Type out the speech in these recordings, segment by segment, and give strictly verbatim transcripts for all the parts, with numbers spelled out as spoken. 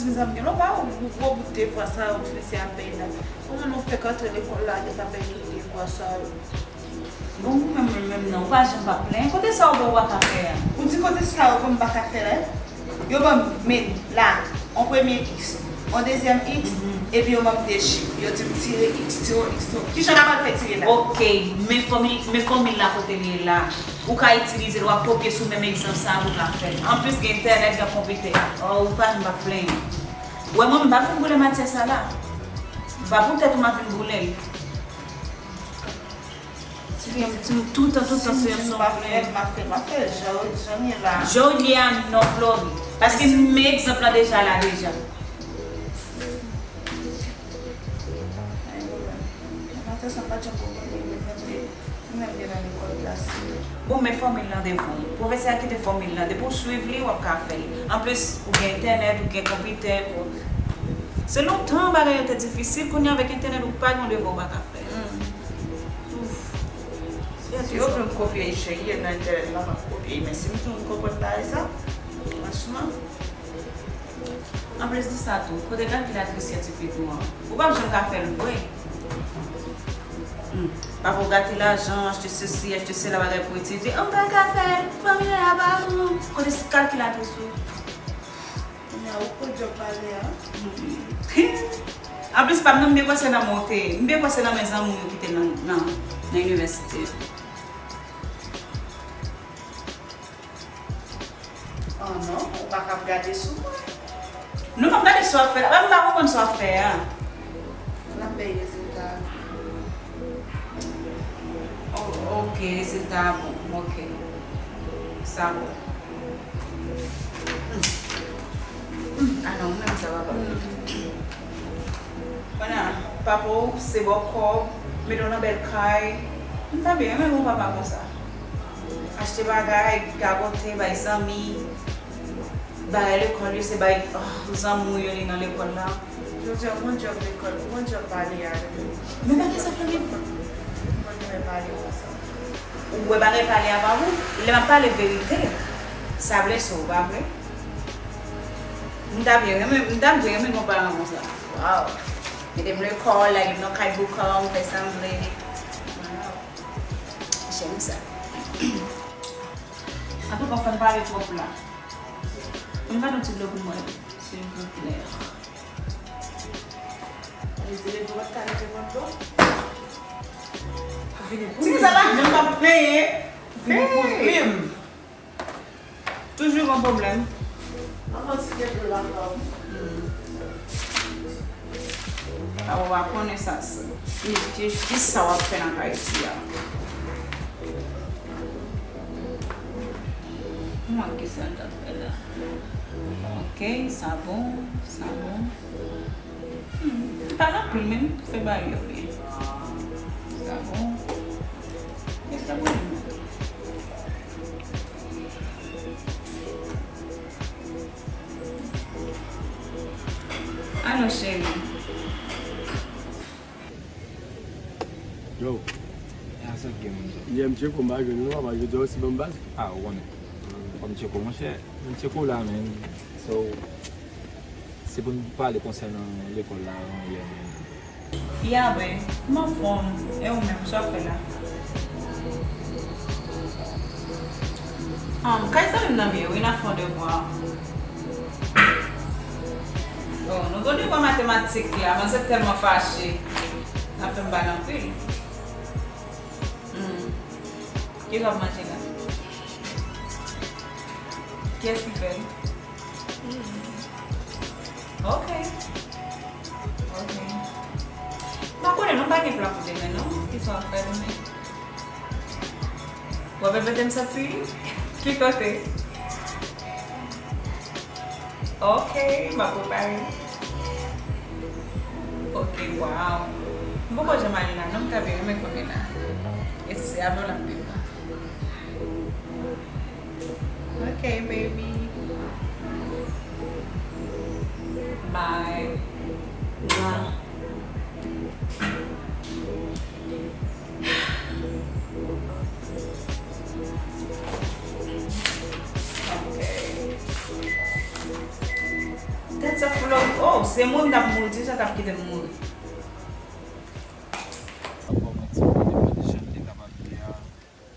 Mezanmi, gen lè w pa wè gwo bout devwa sa yo, mesye ap bay la. Kòman nou fèk antre lekòl la, yo pa bay tout devwa sa yo? Bon, ou menm, ou menm nan, ou pa janm pa plenyen. Kote sa yo ba w pa ka fè a? Ou di kote sa yo ba m pa ka fè la? Yo ban m, men, la, yon premye X, yon dezyèm X, epi yo ban m de chif. Yo di m tire X, tire X, tire. Kijan n ap al fè tire la? Ok, men fòmil, men fòmil la kote l ye la. Ou ka itilize l, w ap kopye sou menm egzanp sa a pou w ka fè l. Anplis, gen entènèt, gen konpitè. Oh, ou pa janm pa plenyen. Ou wè mwen, m pa vin boule matyè sa la. M pa pou tèt ou m ap vin boule l. Ti fi, m, ti, toutan, toutan, se yon sonplen. M ap fè, m ap fè jan, jan l ye la. Jan l ye a non, Flori. Paske m egzanp lan deja la, deja. Bon, men fòmil lan devan. Pwofesè a kite fòmil lan. Depi w swiv li, w ap ka fè l. Anplis, ou gen entènèt, ou gen konpitè. Se lontan bagay yo te difisil, kounye a avèk entènèt, ou pa gen yon devwa ou pa ka fè. Ouf. Si yo vle m kopye cheri nan entènèt la, m ap kopye, men si m di w m konprann bagay sa, franchman. Anplis de sa tou, kote kalkilatris syantifik nou an? Ou p ap janm ka fè l vre. Hmm. Papa w gate lajan, achte sesi, achte sela, bagay pou etidye. An m pa ka fè l, fòmil la pa bon. Kote kalkilatris ou? Kounye a, ou ko djòb pale a. Anplis, pa m nan, m byen kwè se nan men w te ye. M byen kwè se nan men zanmi w yo ki te nan, nan, nan inivèsite. Oh non, ou pa ka ap gade sou mwen. Non, m ap gade sa w ap fè la. M pa konprann sa w ap fè a. N ap bay rezilta a. Oh, ok, rezilta a bon. Ok. Sa bon. Hmm. Hmm. Ah non, ou menm sa va pa. Hmm. Kounye a, papa w se ba w kòb, mete w nan bèl kay. M ta byen renmen gen yon papa konsa. Achte bagay, gagote, bay zanmi, bagay lekòl yo, se bay, oh, zanmi w yo li nan lekòl la. Jodi a, ou gon djòb lekòl, ou gon djòb pale a. Men pa gen sa fè m. Ou konn renmen pale konsa. Ou wè bagay pale a pa bon? Lè m ap pale verite, sa blese w, pa vre? M ta byen renmen, m ta byen renmen gen yon paran konsa. Waw. Mete m lekòl, lage m nan kay boukan, m fè sa m vle. Waw. Jèm sa. Antouka, w fè m pale twòp la. Fè m gade yon ti dlo pou mwen, silvouplè. Li di leve w pa t ka leve pran dlo. Ou vini pou li. Ti sa pa janm pa peye. Vini pou li. Toujou gon pwoblèm. Ann kontinye pou l la fòm. Hmm. A, ou pa konnen sa, se, se jis sa w ap fè nan kay isi a. Mwen, kisa l t ap fè la? Ok, sa bon, sa bon. Hmm, m pa nan pil, men m fè bagay yo byen. Sa bon. E sa bon. Alo, cheri. Yo. E a sa k gen moun sa. Yè m tcheke w, m pa jwenn ou non, papa, jodi a osi ban m baz. Ah, ou konnen. Fò m tcheke w, monchè. M tcheke w la, men. So, se pou n pale konsènan lekòl la, yè, men. Ya, bè, m anfòm. E ou menm, sa w ap fè la? Ah, m kay zanmi m nan m ye, wi, n ap fè yon devwa. Oh, nou gon devwa matematik la, manzè tèlman fache. N ap fè m pale anpil. Hmm. Kisa w ap manje la? Kiyès ki fè l? Hmm. Ok. Ok. M pa konnen non, m pa gen plan pou demen non. Kisa w ap fè demen? W ap repete m soti? Ki kote? Ok, m ap prepare. Ok, waw. M poko janm ale la non, m ta byen renmen konnen la. E si se avè w l ap viv la. Ok, baby. Bye. Mwah. Ok. Tèt sa fou lò Se moun k ap mouri, ti sa k ap kite m mouri. Ankò mwen ti kote mwen jan l te kapab ye a,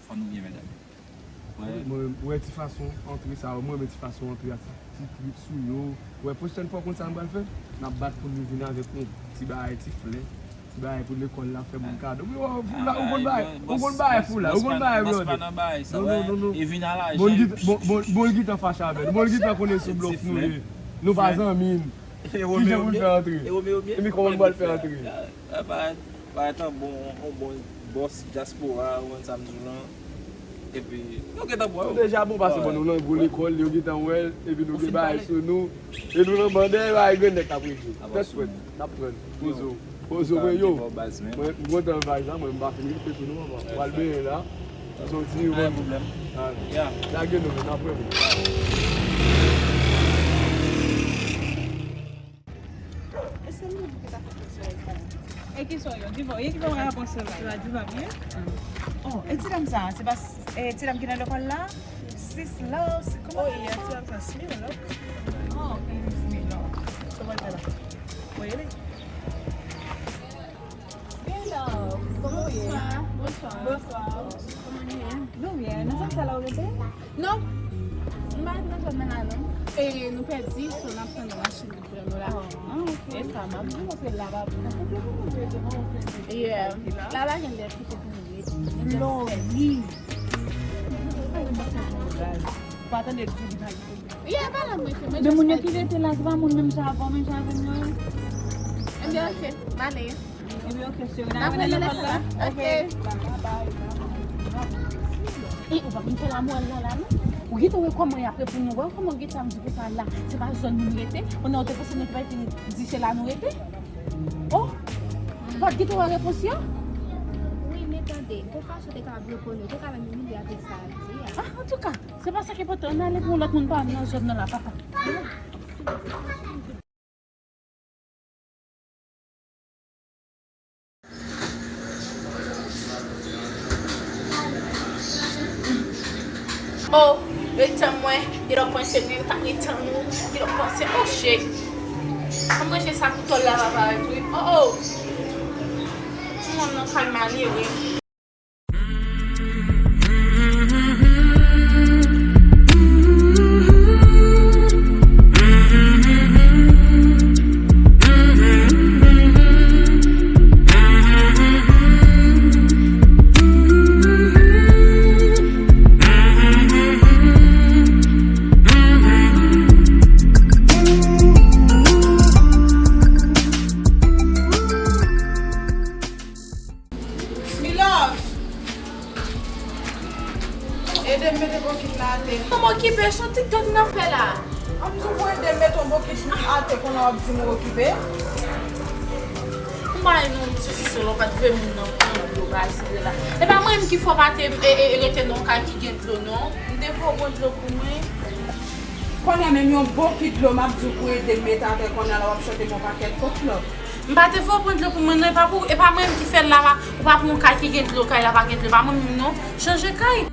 fò nou byen mèt ale. Mwen, mwen wè ti fason antre sa yo, mwen renmen ti fason antre a, ti, ti trip sou yo. Wè pwochèn fwa w konn sa nou pral fè? N ap bat pou nou vin avèk yon ti bagay, ti flè, ti bagay pou lekòl la, fè moun kado. Wi, ou konn bagay, ou konn bagay fou la, ou konn bagay blòdè. Non, non, non, non. Bon, l gentan fache avè nou. Bon, l gentan konnen sou blòf nou ye. Nou pa zanmi. Kijan pou n fè antre? Epi kòman n pral fè antre? Parèt an bon, yon bon bòs dyaspora, ou konn sa m di w lan. Epi, nou gentan pran. Nou deja bon pase ban nou nan gwo lekòl, yo gentan wè l, epi nou gen bagay sou nou, e nou nan bande, bagay grenn nèg k ap regle. Tèt frèt, n ap pran. Poze w. Poze w, mwen yo. Mwen, m kontan vibes la, mwen, m pa fin rete tou non, papa. M pral benyen la. Soti, pa gen pwoblèm. Lage nou, men, n ap wè moun. E se nou ki ta fè kèk sou Instagram. E ki sa yo? Diva, e ki sa w ap panse la? Diva, Diva byen? Oh, e ti dam sa, se pa, e ti dam ki nan lekòl la? Sis Love, se kòman? Oh, yeah, ti dam sa, Smee Love. Oh, ok, Smee Love. Kòman l fè la? Woy, li. Hey love, kòman w ye? Bonswa. Bonswa. Kòman nou ye? Nou byen. Nan zòn sa la w rete? Non. M pa ret nan zòn nan la non. E nou pèdi, so n ap tann yon machin pou pran nou la. Ah, ok. E sa m ap di w, paske la pa bon. Yeah. La pa gen lè kite pou nou rete. Lori. Pa tande l di li pa gen. Yeah, pa la mwen se mwen. Men moun yo ki rete la, se pa moun menm jan avè w, menm jan avè m yo ye. Ebyen, ok. M ale. Ebyen, ok, cheri, n a wè nan lekòl la. Ok. E ou pa vin fè lamò la, la, non? Ou gentan wè kòman y ap reponn nou, wè kòman gentan ap di konsa la, se pa zòn moun rete, kounye a ou te panse nou te pa fin di se la nou rete? Oh, ou pa t gentan wè repons yo? Wi, men tande, de fason te kapab reponn yo, te ka menm imilye avèk sa a di a. Ah, antouka, se pa sa k enpòtan, ann ale pou yon lòt moun pa nan zòn nan la, papa. Oh, yo tann mwen, yo dòk panse nou, yo t ap retann ou, yo dòk panse, oh, shit. Ann ranje sa pou tòl la pa parèt, wi. Oh, oh. Moun nan kay malere. Smee Love! Ede m mete bokit la atè. Kòman okipe? Se yon TikTok n ap fè la. An m di w pou ede m mete yon bokit atè kounye a w ap di m ou okipe. Ou pa non, m sou sou sou, ou pa t vle moun nan pran dlo pa jere la. E pa mwen menm ki fò pa te e, e, e rete nan yon kay ki gen dlo non. M te fò pran dlo pou mwen. Kounye a menm yon bokit dlo m ap di w pou ede m mete atè kounye a la w ap chante m yon pakèt kot lòt. M pa te fè w pran dlo pou mwen non, e pa pou, e pa mwen menm ki fè l la, pa, ou pa pran yon kay ki gen dlo, kay la pa gen dlo, pa mwen menm non, chanje kay.